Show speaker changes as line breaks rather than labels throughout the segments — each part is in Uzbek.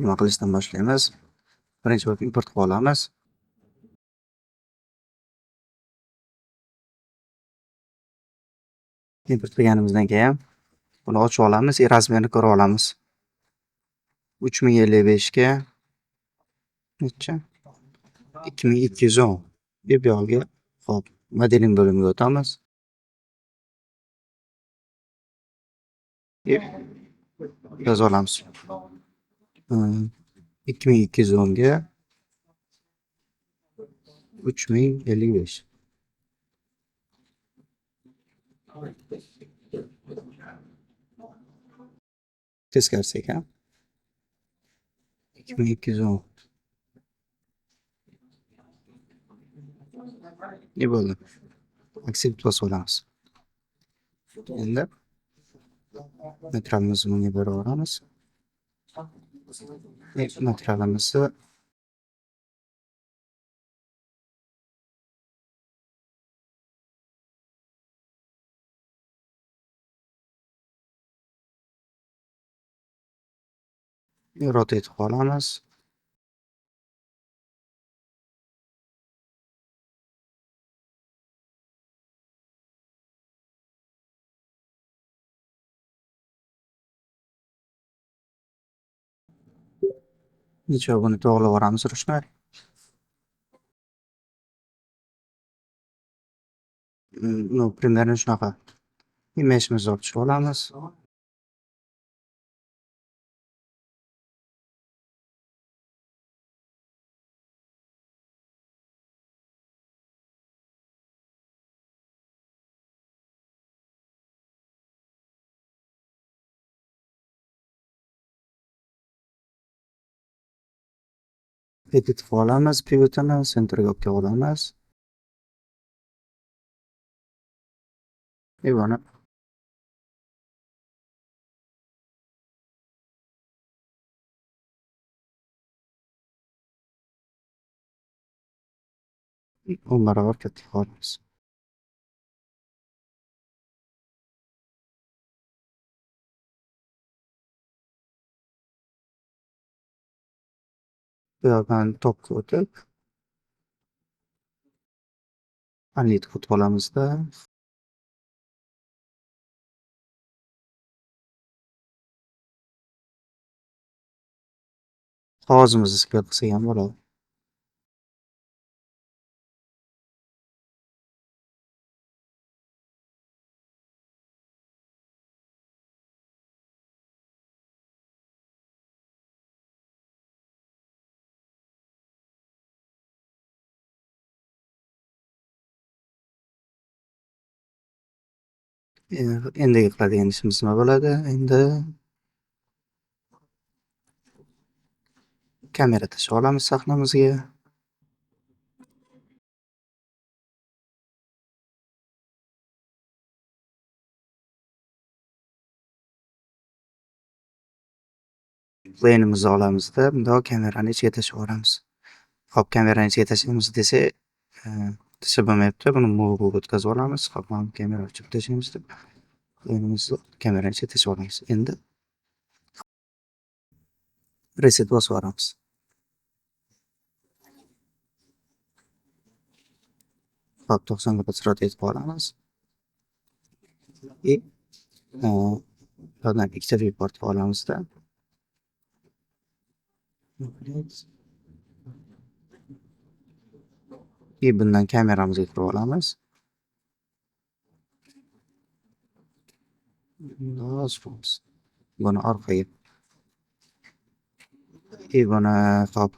Nima qilishdan boshlaymiz? Birinchi bo'lib import qilib olamiz. Import qilganimizdan keyin buni ochib olamiz, razmerini ko'rib olamiz. 3055 ga necha? 2210. Deb yog'iga hop, modeling bo'limiga o'tamiz. Deb yozib olamiz. 2210 ga 3055. Teskarisi ekan. 2210. Ne bo'ldi? Accept bosib olamiz. Endi materialimizni bunga berib olamiz. Materialimizni rotate qilib olamiz. Necha buni to'g'rilab yuboramiz ручной. Ну, примерно shunaqa. Meshimizni olib tushib olamiz. Edit qilib olamiz pivotini, centerga olib kelib olamiz. И buni o'n barobar katta qilib olamiz. Bu yoqdan topga o'tib analitik o'tib olamizda. Qog'ozimizni skel qilsak ham bo'ladi. Endigi qiladigan ishimiz nima bo'ladi? Endi kamera tashlab olamiz sahnamizga. Plane'imizni olamizda, bundoq kamerani ichiga tashlab yuboramiz. Hop, kamerani ichiga tashlaymiz desak, tashlab bo'lmayapti. Buni move o'tkazib olamiz. Hop, mana bu kamerani o'chirib tashlaymiz deb. Plane'imizni kamerani ichiga tashlab olamiz. Endi reset bosib yuboramiz. Hop, 90 gradus rotate qilib olamiz. И bundan ikkita viewport qilib olamizda. И bundan kameramizga kirib olamiz. Buni orqaga. И buni hop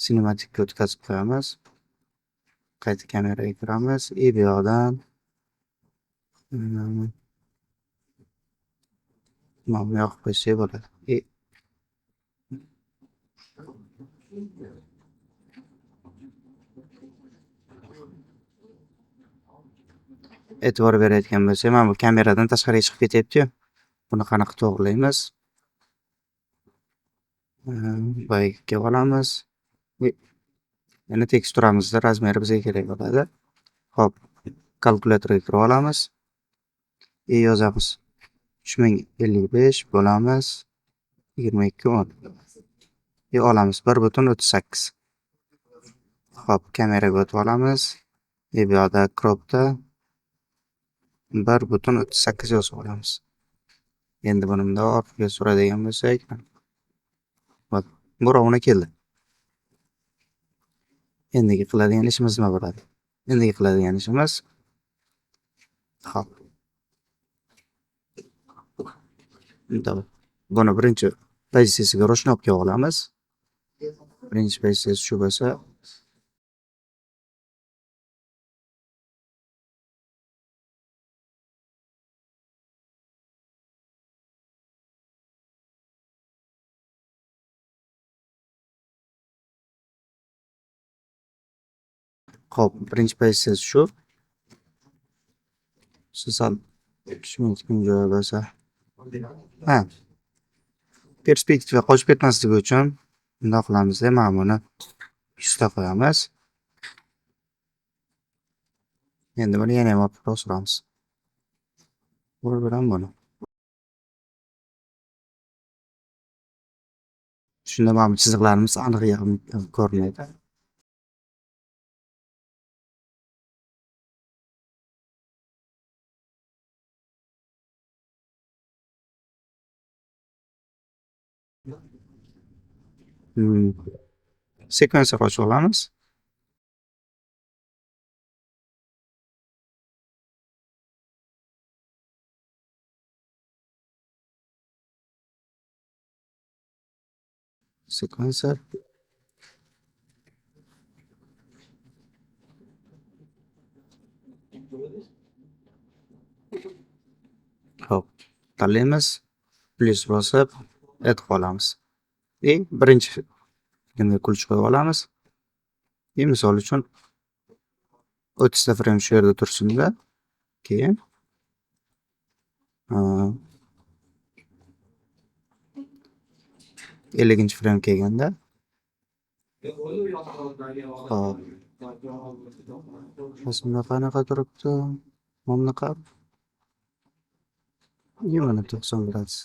sinematikka o'tkazib qo'yamiz. Qayta kameraga kiramiz. И bu yoqdan mana buni yoqib qo'ysak bo'ladi. И e'tibor berayotgan bo'lsak, mana bu kameradan tashqariga chiqib ketyapti-yu. Buni qanaqa to'g'rilaymiz? Boyaga kelib olamiz. Yana teksturamizda razmeri bizga kerak bo'ladi. Hop, kalkulyatorga kirib olamiz. И yozamiz. 3055 bo'lamiz 22 10. И olamiz 1.38. Xo'p, kameraga o'tib olamiz. И bu yoqda cropda 1.38 yozib olamiz. Endi buni bundoq orqaga suradigan bo'lsak, bu rovna keldi. Endigi qiladigan ishimiz nima bo'ladi? Endigi qiladigan ishimiz, xo'p. Buni birinchi pozitsiyasiga ro'shnoq qo'yib olamiz. Birinchi pozitsiyasi shu bo'lsa, xo'p, birinchi pozitsiyasi shu. Shu sal tushmayotgan joyi bo'lsa. Ha. Perspektiva qochib ketmasligi uchun bundoq qilamizda, mana buni 100 ta qo'yamiz. Endi buni yana ham orqaga suramiz. Bu bilan buni. Shunda mana bu chiziqlarimiz aniq ko'rinadi. Sekvensiya qo'shib olamiz. Sequencer. Xo'p, tanlaymiz. Plyus bosib, add qilib olamiz. И birinchi endi ключ qo'yib olamiz. И misol uchun 30 ta frame shu yerda tursinda, keyin 50-frame kelganda, xo'p. Rasmda qanaqa turibdi? Mana bunaqa. И mana 90 gradus.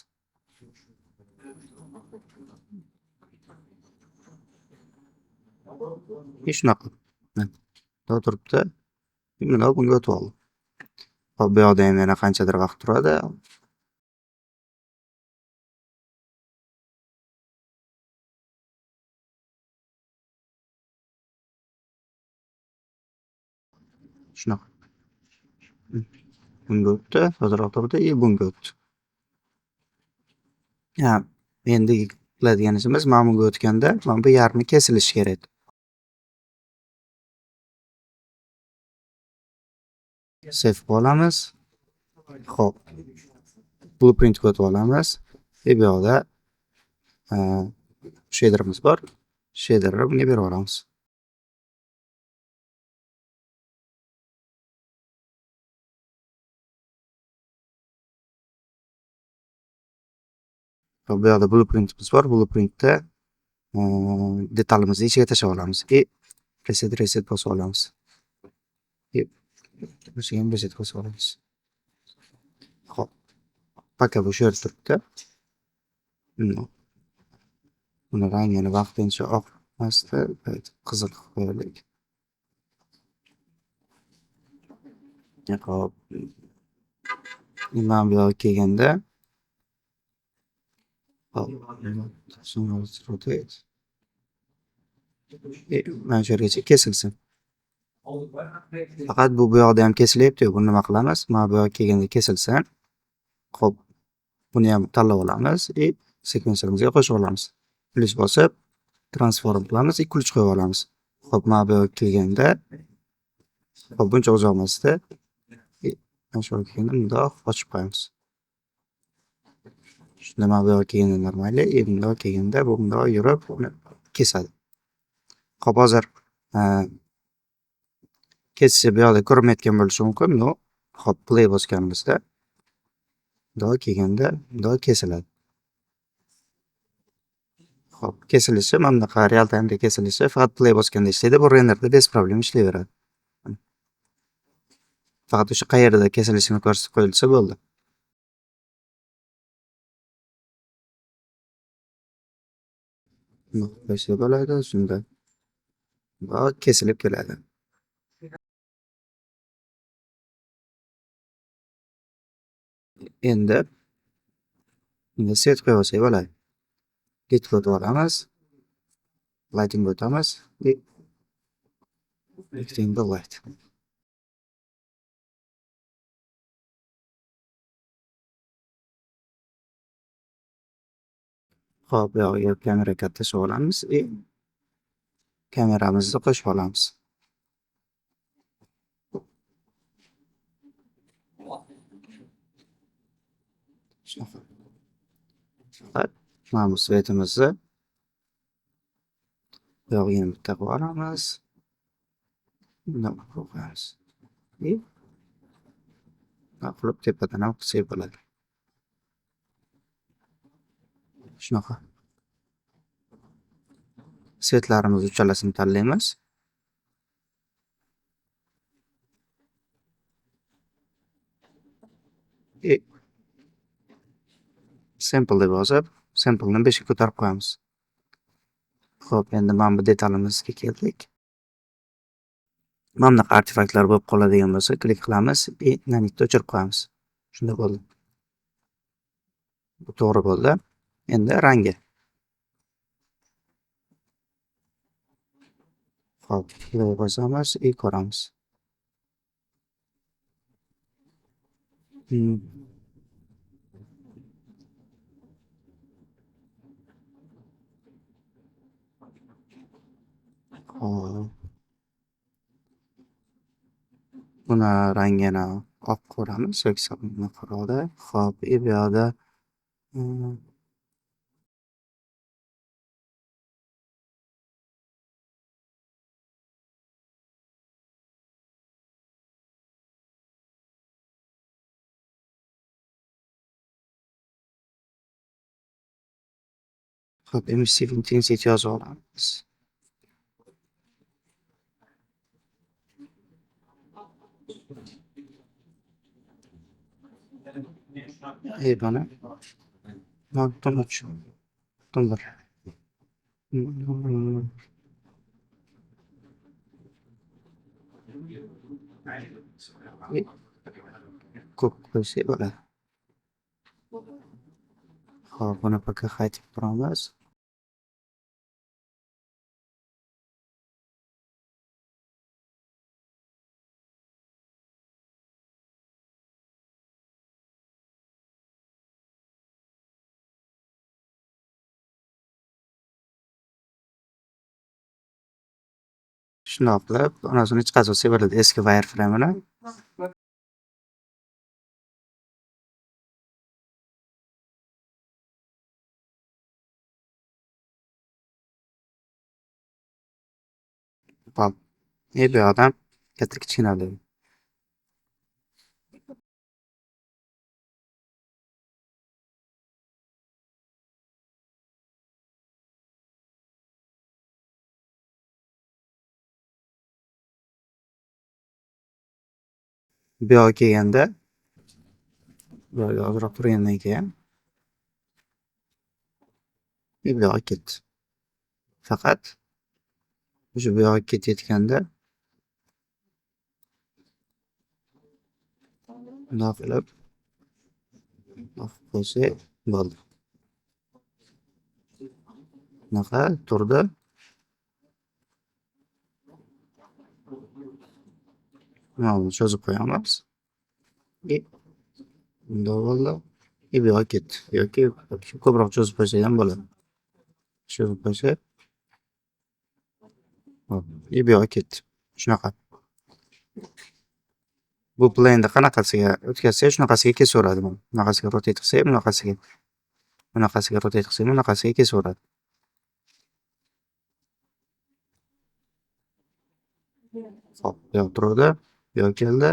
И shunaqa. Bundoq turibdi. Bundoq bunga o'tib oldi. Xo'p, bu yoqda ham yana qanchadir vaqt turadi. Shunaqa. Bunga o'tdi, ozroq turdi и bunga o'tdi. Ha, endi qiladigan ishimiz, mana bunga o'tganda mana bu yarmi kesilishi kerak. Save qilib olamiz. Xo'p. Blueprintga o'tib olamiz. И bu yoqda shaderimiz bor. Shaderni bunga berib olamiz. Xo'p, bu yoqda blueprintimiz bor. Blueprintda detalimizni ichiga tashlab olamiz. И reset, reset bosib olamiz. И buni ham reset bosib olamiz. Xo'p. Пока bu shu yerda turibdi. Buni rangini vaqtincha oq emasda, qizil qilib qo'yaylik. Xo'p. Mana bu yoqqa kelganda, xo'p, rotate. Mana shu yergacha kesilsin. Faqat bu yoqda ham kesilyapti-yu, buni nima qilamiz? Mana bu yoqqa kelganda kesilsin. Xo'p, buni ham tanlab olamiz и sekvenserimizga qo'shib olamiz. Plyus bosib, transform qilamiz и ключ qo'yib olamiz. Xo'p, mana bu yoqqa kelganda, xo'p, buncha uzoq emasda. Mana shu yerga kelganda bundoq ochib qo'yamiz. Shunda mana bu yoqqa kelganda normal, и bundoq kelganda bu bundoq yurib uni kesadi. Xo'p, hozir kesishi bu yoqda ko'rinmayotgan bo'lishi mumkin, но xo'p, play bosganimizda bundoq kelganda bundoq kesiladi. Xo'p, kesilishi mana bunaqa real time'da kesilishi faqat play bosganda ishlaydi, bu renderda без проблем ishlayveradi. Faqat o'sha qayerda kesilishini ko'rsatib qo'yilsa bo'ldi. Bundoq qo'ysak bo'ladi, shunda va kesilib keladi. Endi bunga svet qo'yib olsak bo'ladi. Litga o'tib olamiz. Lightingga o'tamiz. Rectangle light. Xo'p, bu yog'iga kamera kattasi olamiz и kameramizni qo'shib olamiz. Shunaqa. Faqat mana bu svetimizni bu yog'iga ham bitta qo'yib olamiz. Bundoq qilib qo'yamiz. И bundoq qilib tepadan ham qilsak bo'ladi. Shunaqa. Svetlarimizni uchalasini tanlaymiz. И sample deb yozib, sampleni 5 ga ko'tarib qo'yamiz. Xo'p, endi mana bu detalimizga keldik. Mana bunaqa artefaktlar bo'lib qoladigan bo'lsa, klik qilamiz и nanitni o'chirib qo'yamiz. Shunda bo'ldi. Bu to'g'ri bo'ldi. Endi rangi. Xo'p, play bosamiz и ko'ramiz. Xo'p. Buni rangini oq ko'ramiz yoki bunaqaroqda. Xo'p, и bu yoqda Xo'p, emissive intensity yozib olamiz. И buni 0.3, 0.1. Ko'p qo'ysak bo'ladi. Xo'p, buni пока qaytib turamiz. Shundoq qilib, onasini chiqarib olsak bo'ladi eski wireframe'ini. Hop. И bu yoqdan katta kichkinaligi. Bu yoqqa kelganda, bu yoqga ozroq turgandan keyin bu yoqqa ketdi. Faqat o'sha bu yoqqa ketayotganda bundoq qilib bundoq qo'ysak bo'ldi. Bunaqa turdi. Mana buni cho'zib qo'yamiz. И bundoq bo'ldi. И bu yoqqa ketdi. Yoki ko'proq cho'zib qo'ysak ham bo'ladi. Cho'zib qo'ysak. Hop, и bu yoqqa ketdi. Shunaqa. Bu plane'ni qanaqasiga o'tkazsak, shunaqasiga kesaveradi buni. Bunaqasiga rotate qilsak, bunaqasiga. Bunaqasiga rotate qilsak, bunaqasiga kesaveradi. Hop, bu yoq turdi, bu yoq keldi.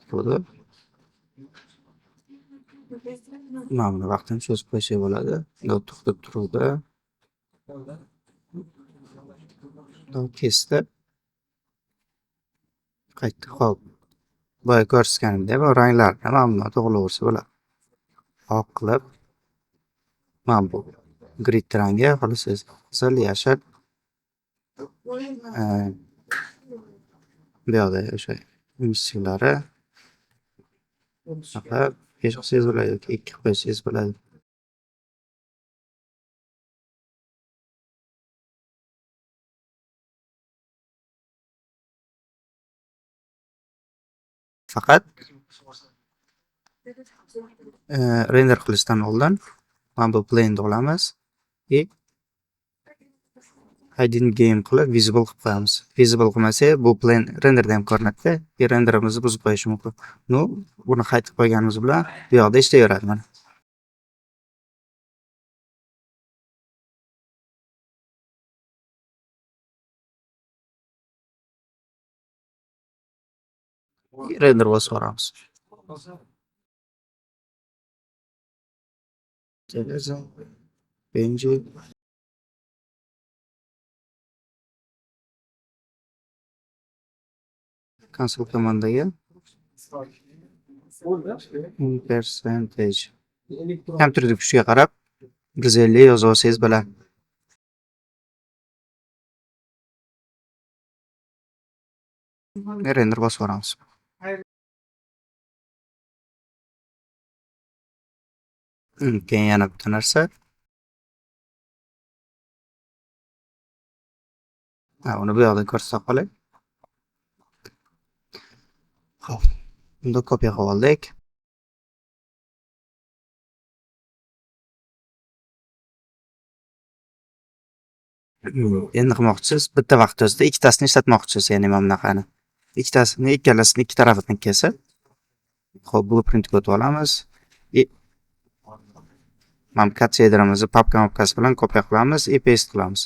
Turdi. Mana buni vaqtini cho'zib qo'ysak bo'ladi. Bundoq to'xtab turdi. Bundoq kesdi. Qaytdi. Xo'p. Boya ko'rsatganimdek, bu ranglarni mana bundan to'g'rilaversa bo'ladi. Oq qilib mana bu Grid rangi, xohlasangiz qizil, yashil. Bu yoqda o'sha emissivalari. Shunaqa 5 qilsangiz bo'ladi yoki 2 qilib qo'ysangiz bo'ladi. Faqat render qilishdan oldin mana bu plane olamiz и hidden game qilib visible qilib qo'yamiz. Visible qilmasak, bu plane renderda ham ko'rinadi-da, и renderimizni buzib qo'yishi mumkin. Ну, buni hide qilib qo'yganimiz bilan bu yoqda ishlayveradi mana. Render bosib yuboramiz. Benji. Console komandaga percentage kompyuterni kuchiga qarab 150 yozib olsangiz bo'ladi. Render bosib yuboramiz. Keyin yana bitta narsa. Ha, uni bu yoqda ko'rsata qolay. Xo'p, bunda kopiya qilib oldik. Endi qilmoqchisiz, bitta vaqt o'zida ikkitasini ishlatmoqchisiz, ya'ni mana bunaqani. Ikkitasini, ikkalasini ikki tarafidan kesib, xo'p, blueprintga o'tib olamiz. И mana bu cut shaderimizni papka mapkasi bilan kopiya qilamiz и paste qilamiz.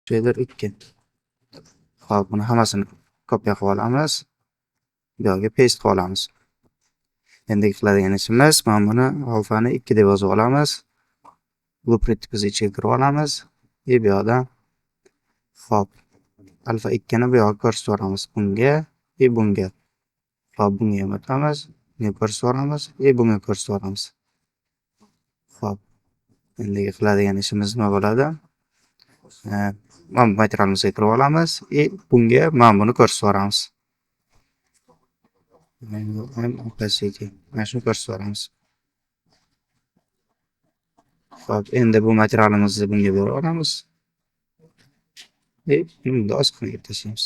Shader 2. Xo'p, buni hammasini kopiya qilib olamiz. Bu yoqga paste qilib olamiz. Endi qiladigan ishimiz mana buni alfani 2 deb yozib olamiz. Blueprintimizni ichiga kirib olamiz. И bu yoqdan xo'p, alfa 2 ni bu yoqga ko'rsatib yuboramiz. Bunga и bunga. Xo'p, bunga ham o'tamiz. Bunga ko'rsatib yuboramiz и bunga ko'rsatib yuboramiz. Xo'p, endigi qiladigan ishimiz nima bo'ladi? Mana bu materialimizga kirib olamiz и bunga mana buni ko'rsatib yuboramiz. Mana shuni ko'rsatib yuboramiz. Xo'p, endi bu materialimizni bunga berib yuboramiz. И bunda ozgina tashlaymiz.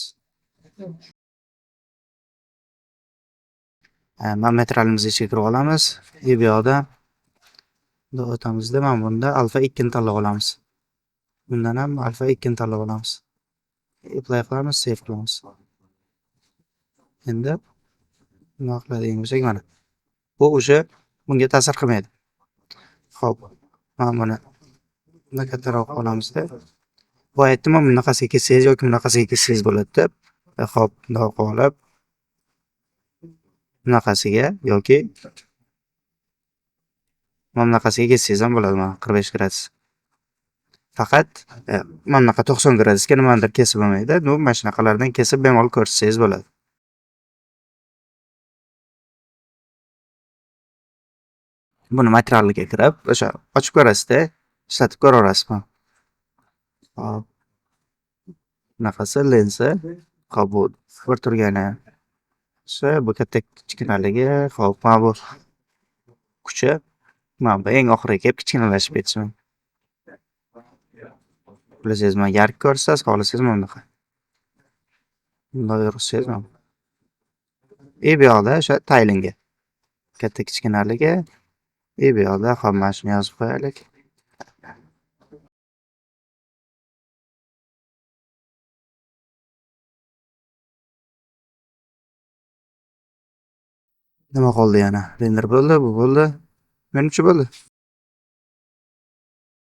Mana materialimizni ichiga kirib olamiz. И bu yoqda bunday o'tamizda mana bunda alfa 2 ni tanlab olamiz. Bundan ham alfa 2 ni tanlab olamiz. Apply qilamiz, save qilamiz. Endi nima qiladigan bo'lsak mana. Bu o'sha bunga ta'sir qilmaydi. Xo'p, mana buni bunday kattaroq olamizda. Bu aytdim, bunaqasiga kessangiz yoki bunaqasiga kessangiz bo'ladi deb. Xo'p, bundoq qilib olib bunaqasiga yoki mana bunaqasiga kessangiz ham bo'ladi, mana 45 gradus. Faqat mana bunaqa 90 gradusga nimanidir kesib bo'lmaydi. Ну, mana shunaqalardan kesib bemalol ko'rsangiz bo'ladi. Buni materialiga kirib, o'sha ochib ko'rasizda, ishlatib ko'raverasiz mana. Hop. Bunaqasi lensi. Hop, bu bir turgani. Shu bu katta kichkinaligi, hop, mana bu kuchi. Mana bu eng oxiriga kelib kichkinalashib ketishi mumkin. Xohlasangiz mana yark ko'rsasiz, xohlasangiz mana bunaqa. Bunday yursangiz mana. И bu yoqda o'sha tilingi. Katta kichkinaligi. И bu yoqda hop mana shuni yozib qo'yaylik. Nima qoldi yana? Render bo'ldi, bu bo'ldi. Menimcha bo'ldi.